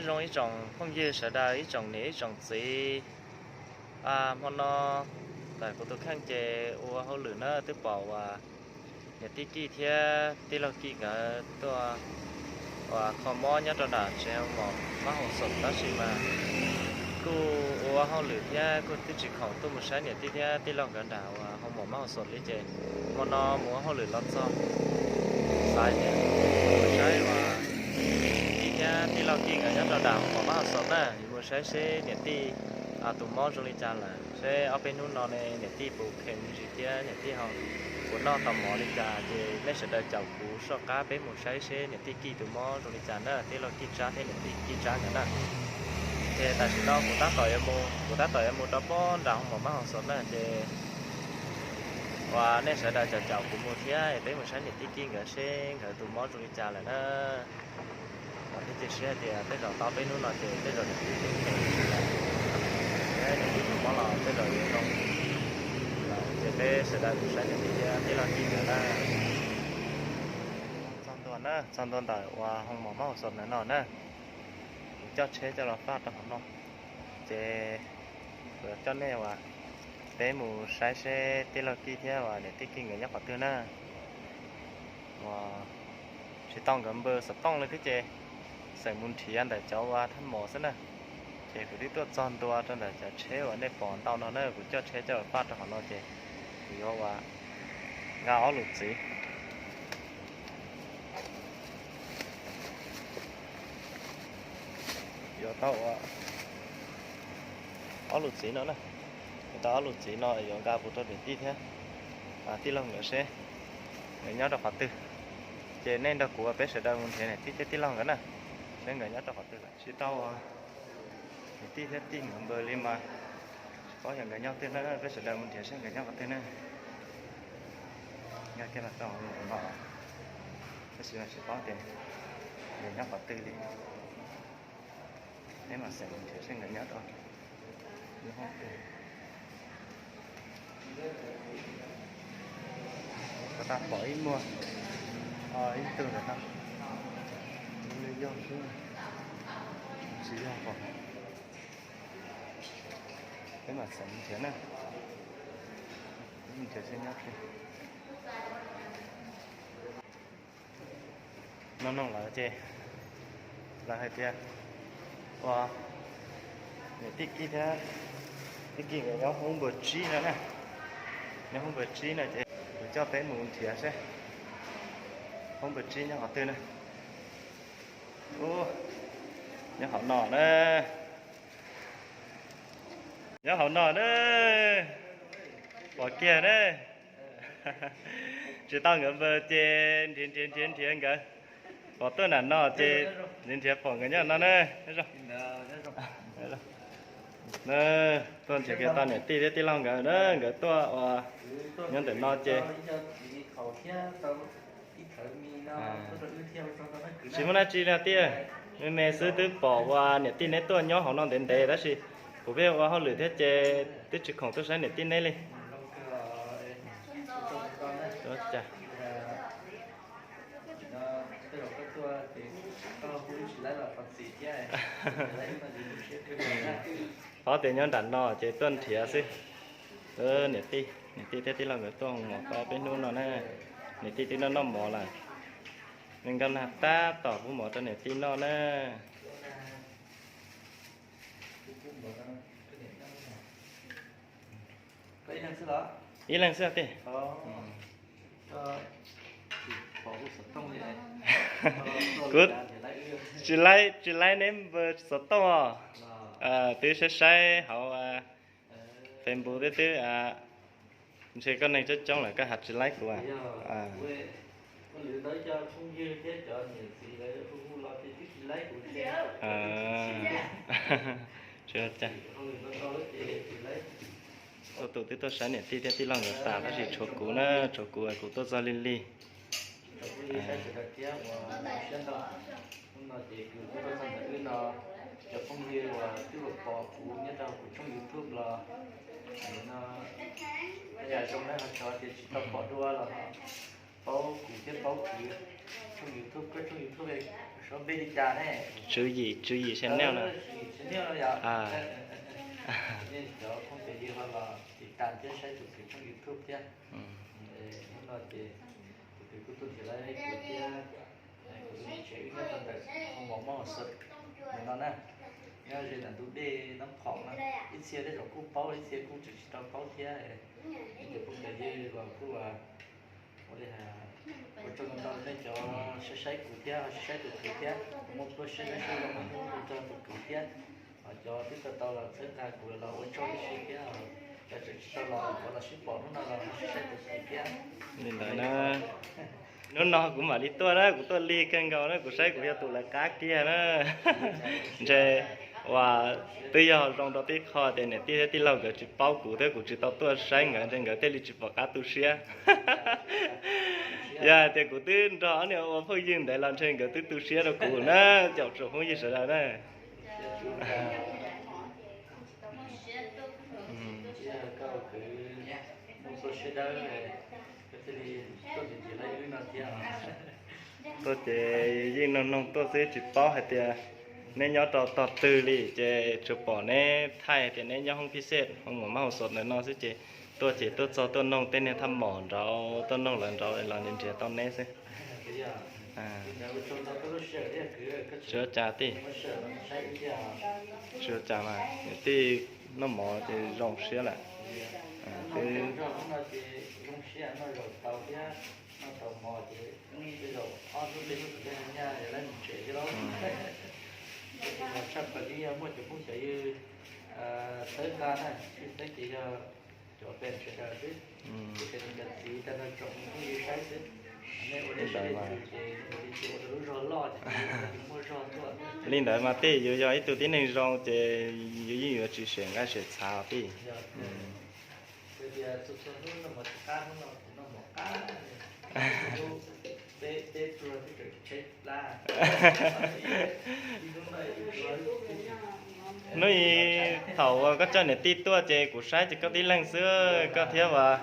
Zoo ib tsoom phooj ywg sawv daws, ib tsoom niam ib tsoom txiv, hmo no ntawm kuv tus kheej ces ua hauj lwm na twb pom uas niam tij Kij thiab tij laug Kij nkawd tuaj uas kho mob nyob rau nram tsev mom mab hauv xom tab sis mas kuj ua hauj lwm thiab kuj twb tsis khoom tuaj mus saib niam tij thiab tij laug nkawd nram uas hoo mom mab hauv xom li ces hmo no mus ua hauj lwm los txog xav tias saib uas tij thiab tij laug Kij nkawd nyob rau nram hoo mom mab hauv xom na, yuav mus saib seb niam tij tus mob zoo li cas lawm, seb ob peb hnub no ne niam tij puas kheev me ntsis thiab niam tij ho puas noj tau mov li cas ces nej sawv daws caum kuv soj qab peb mus saib seb niam tij Kij tus mob zoo li cas na, tij laug Kij Tsab thiab niam tij Kij Tsab nkawd na. Ces tam sim no kuv tab tom yuav mus, kuv tab tom yuav mus rau pob nram hoo mom mab hauv xom na ces uas nej sawv daws caum caum kuv mus thiab es peb mus saib niam tij Kij nkawd seb nkawd tus mob zoo li cas lawm na. Kuv thiaj cia siab hais tias tej zaum tau peb hnub no ces tej zaum niam tij twb kheev me ntsis lawm, thiab niam tij tus mob los tej zaum yuav zoo lawm ces peb sawv daws mus saib niam tij thiab tij laug Kij nkawd na. Txog ntua na, txog ntua ntawm uas hoo mom mab hauv xom ntawm no na, kuv coj tsheb coj los faj rau hauv no ces kuv coj nej uas peb mus saib seb tij laug Kij thiab uas niam tij Kij nkawd nyob qhov twg na. Uas tsis tau nkawd npawg xov tooj li thiab ces xeem mus nrhiav ntawm cov uas thaj mos xwb na. Ces kuv twb tuaj txog ntua rau ntawm cov tsheb uas nej pom ntau no na, kuv coj tsheb coj los faj rau hauv no ces kuv yuav uas nqa ob lus txiv. Yuav tau ua ob lus txiv no na, yuav tau ob lus txiv no yuav nqa mus rau niam tij thiab tij laug nkawd seb nkawd nyob rau qhov twg. Ces nej nrog kuv peb sawv daws mus nrhiav niam tij thiab tij laug nkawd na, seb nkawd nyob rau qhov twg lawm. Tsis tau niam tij thiab tij nkawd npawg li mas tsis paub yog nkawd nyob twg na, peb sawv daws mus nrhiav seb nkawd nyob qhov twg na. Nyob kiag los tau no, tab sis mas tsis paub tias nkawd nyob qhov twg li. Peb mam xeem mus nrhiav seb nkawd nyob rau lub hoob twg. Ko tas pom ib muag ib tug ntawm no, yog xwb, tsis yog pom. Peb mam xeem nrhiav na, nrhiav seb nyob twg. No no lawm ces lawv hais tias ua niam tij Kij thiab tij Kij nkawd nyob hoob npawg tsib no na. Nyob hoob npawg tsib no ces kuv coj peb mus nrhiav seb hoob npawg tsib nyob qhov twg na. Ub, nyob hauv no na. Nyob hauv no na. Pom kiag na. Tsis tau nkawd npawg ces nrhiav nrhiav nrhiav nrhiav nkawd pom tuaj nram no ces nrhiav nrhiav pom nkawd nyob no na. Tuaj nrhiav kiag tau niam tij thiab tij laug nkawd na, nkawd tuaj uas nyob ntawm no ces tsis muaj dab tsi li tiag, me me xwb twb pom uas niam tij neb tuaj nyob hauv no ntev ntev tab sis kuv pheej ua hauj lwm thiab ces twb tsis khoom tuaj saib niam tij neb li. Paub tias nyob nram no ces tuaj nrhiav xwb. Niam tij, niam tij thiab tij laug nkawd tuaj mus tau peb hnub no na, niam tij twb noj noj mov lawm. Me nkauj nag tab tom pub mov rau niam tij noj na. Ib leeg xwb tij. Kuv tsis laib, tsis laib neb npawg xov tooj os. Twb saib saib hauv Facebook twb twb ntshe koj neeg coob coob lawm koj has tsis laib kuv. Txhua tus twb tuaj saib niam tij thiab tij laug nkawd tas tab sis tshuav kuv na, tshuav kuv, kuv tuaj txog lig lig. Paub kuv thiab paub kuv tshooj YouTube, koj tshooj YouTube, koj Tswv Yim, Tswv Yim Channel no. Cov phooj ywg ho los tiv tas thiab saib tus kws tshooj YouTube thiab. Hnub no ces tus kws kuj tuaj nrhiav lawv kuv thiab, kuv tus niam tsev wb nyob rau ntawm Hoo Mos Mab Hoo Xos ntawm no na. Nyob ze ntawm ntug dej Nab Phom na. Ib txhia tej zaum kuj paub, ib txhia kuj tseem tsis tau paub thiab. Ces phooj ywg los kuj ua li ua tsaug ntau nej cov saib saib kuv thiab ho saib saib tus kws thiab, muaj pluaj siab dawb siab zoo ua tsaug tus kws thiab. Ho cov twb tau tau los txhawb nqa kuv los ua tsaug ib si thiab, cov tseem tsis tau los cov los sib pom hnub no los saib saib tus kws thiab. Li ntawd na, hnub no kuv mam li tuaj na, kuv tuaj lig kawg nkaus na, kuv saib kuv yog tus lawv qab kiag na. Ntshe uas twb yog zoo rau tib qho tias niam tij thiab tij laug nkawd tsis paub kuv thiab kuv tsis tau tuaj saib nkawd, ntshe nkawd thiaj li tsis pom qab tu siab. Yog hais tias kuv twb nrog ob niag ua phooj ywg ntev los ntshe nkawd twb tu siab rau kuv na, cov tsoom phooj ywg sawv daws na. Tuaj ces yeej noog noog tuaj xwb tsis paub hais tias neb nyob rau tog twg li, ces tsuas pom neb thaij hais tias neb nyob Hoo Phiv Xej, Hoo Mos Mab Hoo Xos ntawm no xwb ces tuaj ces tuaj txog tuaj noog tej niag thaj mom nraud, tuaj noog lawv nrauv los nrhiav tau neb xwb. Tsis ua cas tij, tsis ua cas mas niam tij noj mov ces zoo siab lawm. Twb Li ntawd mas, li ntawd mas tij, yus yog ib tug tib neeg zoo ces yus yeej yuav tsis siam nqaij siam txhav tij. Hnub i thaum uas koj coj niam tij tuaj ces kuv saib ces koj tib leeg xwb, koj thiab uas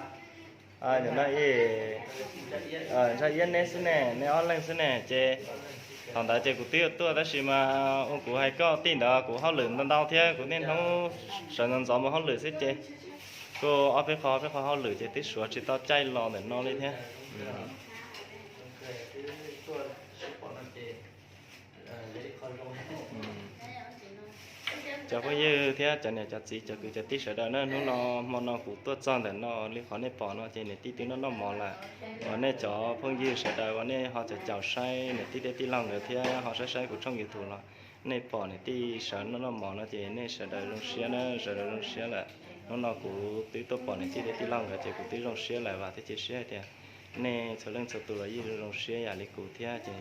Ntsha Iab neb xwb ne, neb ob leeg xwb ne ces thaum ntawd ces kuv twb yuav tuaj tab sis mas ua kuv hais koj tij ntawd kuv hauj lwm ntau ntau thiab kuv niaj hnub sawv ntxov ntxov mus hauj lwm xwb ces kuj ob peb qho ob peb qho hauj lwm ces twb suav tsis tau caij los ntawm no li thiab. Cov phooj ywg thiab cov niam cov txiv cov kwv cov tij sawv daws na, hnub no hmo no kuv tuaj txog ntawm no li qhov nej pom no ces niam tij twb noj noj mov lawm. Uas nej cov phooj ywg sawv daws uas nej ho caum caum saib niam tij thiab tij laug nkawd thiab ho saib saib kuv tshooj YouTube los nej pom niam tij sawv noj noj mov no ces nej sawv daws zoo siab na, sawv daws zoo siab lawm. Hnub no kuv twb tuaj pom niam tij thiab tij laug nkawd ces kuv twb zoo siab lawm, vam thiab cia siab hais tias nej txhua leej txhua tus los yeej zoo zoo siab yam li kuv thiab ces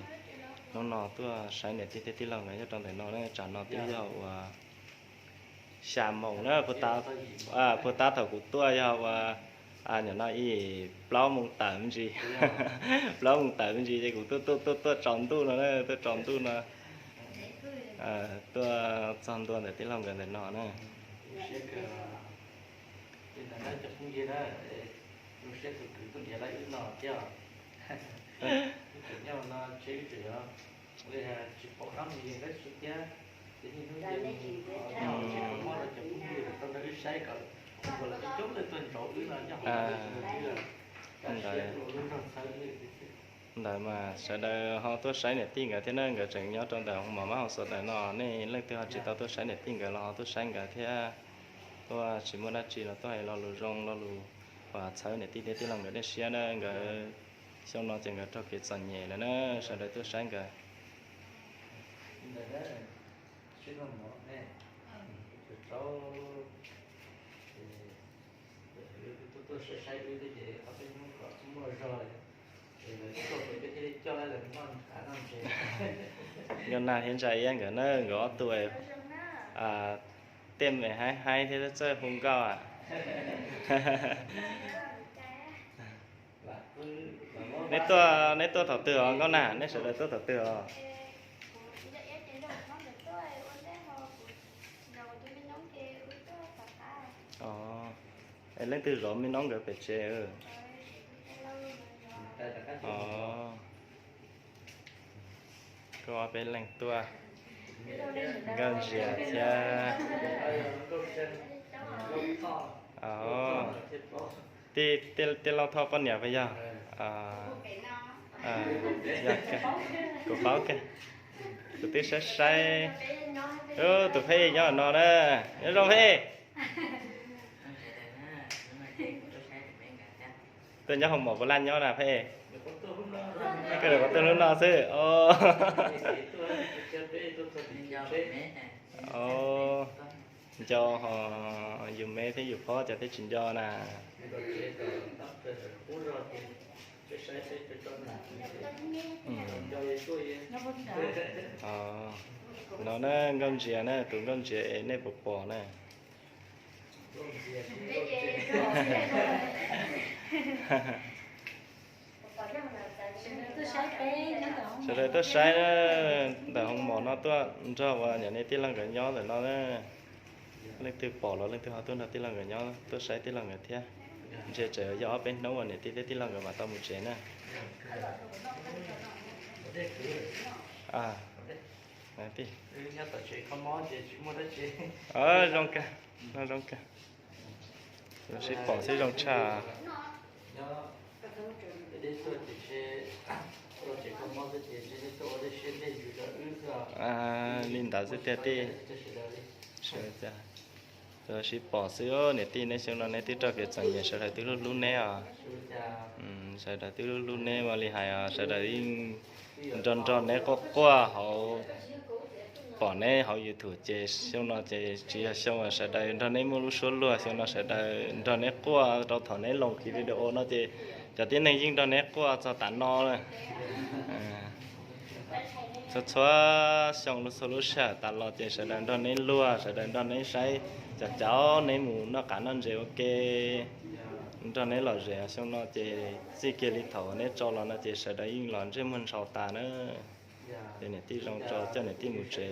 hnub no tuaj saib niam tij thiab tij laug nkawd nyob rau ntawm no na, tsam no twb yog uas xya moos na, puag ta thaum kuv tuaj yog uas nim no ib plaub moos tawm me ntsis, plaub moos tawm me ntsis ces kuv tuaj tuaj tuaj tuaj tsaus ntuj no, tuaj tsaus ntuj no, tuaj txog ntua ntawm tij laug nkawd ntawm no na. Ntawd mas sawv daws ho tuaj saib niam tij nkawd thiab na, nkawd tseem nyob rau ntawm hoo mos mab hoo xos ntawm no, nej leej twg ho tsis tau tuaj saib niam tij nkawd los ho tuaj saib nkawd thiab. Tuaj tsis muaj dab tsi los tuaj hais lo lus zoo lo lus uas txhawb niam tij thiab tij laug nkawd dej siab na, nkawd xyoo no ces nkawd raug kev txom nyem lawm na, sawv daws tuaj saib nkawd. Nkauj Nag thiab Ntsa Iab nkawd na, nkawd ob tug tiaj me haib haib thiab txawj hu nkauj. Neb tuaj, neb tuaj thaum twg os Nkauj Nag, neb sawv daws tuaj thaum twg os? Es leej twg zov me noob nkawd pem tsev? Peb leeg tuaj, Nkauj Ntsia thiab. Tij Lauj Thoj poj niam puas yog? Kuv paub kawg. Kuv twb saib saib. Tus Pheb nyob no na. Nyob zoo Pheb. Tuaj nyob hoo mom puas laj nyob na Pheb? Koj lawv puas tuaj hnub no xwb. Nco ho yus me thiab yus pog cov thiaj tsis nco na. No na Nkauj Ntsia na, tus Nkauj Ntsia es nej puas pom na? Sawv daws tuaj saib na, ntawm hoo mom no tuaj nrog uas niam nej tij laug nkawd nyob ntawm no na. Leej twg pom los leej twg ho tuaj nrog tij laug nkawd nyob, tuaj saib tij laug nkawd thiab. Ntshe tseem yog ob peb hnub uas niam tij thiab tij laug nkawd mam tau mus tsev na. Zoo kawg, no zoo kawg. Sib pom xwb zoo tshaj. Li ntawd xwb tiag tij. Sib pom xwb niam tij, neb xyoo no neb twb raug kev txom nyem sawv daws twb hlub hlub neb os. Sawv daws twb hlub hlub neb ua li hais os, sawv daws yeej nrog nrog neb quaj quaj hauv, pom neb hauv YouTube ces xyoo no ces tsis yog xyoo uas sawv daws nrog neb muaj lub suab luag, xyoo no sawv daws nrog neb quaj rau thaum neb los kiv video no ces cov tib neeg yeej nrog neb quaj txog tav no na. Txhua txhua xyoo txhua lub sij hawm tas los ces sawv daws nrog neb luag, sawv daws nrog neb saib, cov cav neb mus noj qav noj ntses ua ke, nrog neb lom zem. Xyoo no ces txij kiag li thaum neb tso los no ces sawv daws yeej los ntsej muag ntshaus tas na. Ces niam tij zoo tso coj niam tij mus tsev.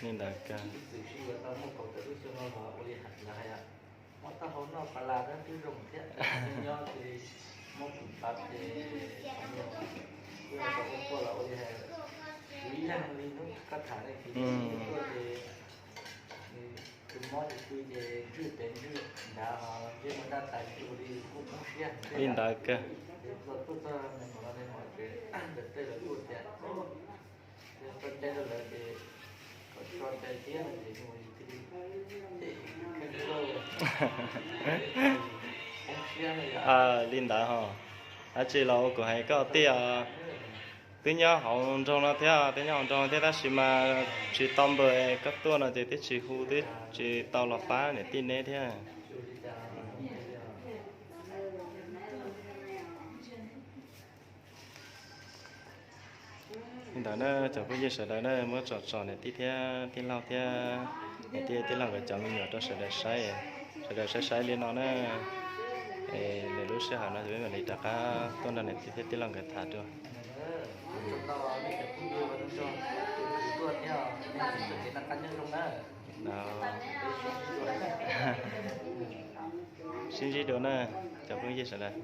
Li ntawd kawg. Li ntawd kawg. Li ntawd ho. Dab tsi los ua kuv hais koj tij os, twb nyob hauv nroog no thiab, twb nyob hauv nroog no thiab tab sis mas tsis tau npawg, koj tuaj no ces twb tsis hu, twb tsis tau los pab niam tij neb thiab. Li ntawd na cov phooj ywg sawv daws na, muab tsom tsom niam tij thiab tij laug thiab, niam tij tij laug nkawd cov me nyuam rau sawv daws saib, sawv daws saib saib li no na. Lwm lub sij hawm no ces peb mam li rov qab tuaj nrog niam tij thiab tij laug nkawd tham dua. Sib ntsib dua na cov phooj ywg sawv daws.